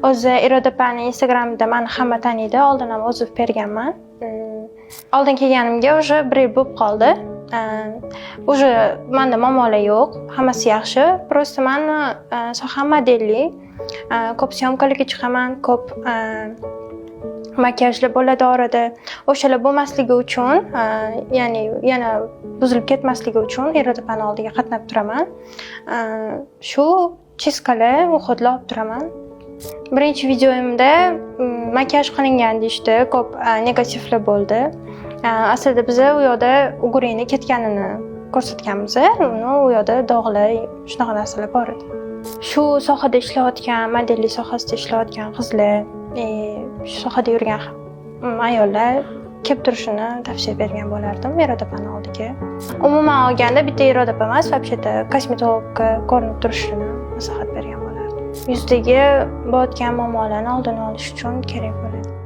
O'zi Iroda opani Instagramida mani hamma taniydi, oldin ham отзыв berganman. Oldin kelganimga уже bir yil bo'lib qoldi. Уже manda muammolar yo'q, hammasi yaxshi. Просто mani soham modellik. Ko'p съёмка larga chiqaman, ko'p makiyajlar bo'ladi orada. O'shalar bo'lmasligi uchun, ya'ni yana buzilib ketmasligi uchun Iroda opani oldiga qatnab turaman. Shu чистка lar, уход lar olib turaman. Birinchi videoyimda makiyaj qilingan deyishdi, ko'p negativlar bo'ldi. Aslida biza u yoqda угри ni ketganini ko'rsatganmiz. Uni u yoqda dog'lar, shunaqa narsalar bor edi. Shu sohada ishlayotgan, modellik sohasida ishlayotgan qizlar, shu sohada yurgan ayollar kelib turishini tavsiya bergan bo'lardim Iroda opani oldiga. Umuman olganda bitta Iroda opa emas, вообще-то kosmetologga ko'rinib turishini maslahat bergan bo'lardim. Yuzdagi bo'layotgan muammolarni oldini olish uchun kerak bo'ladi.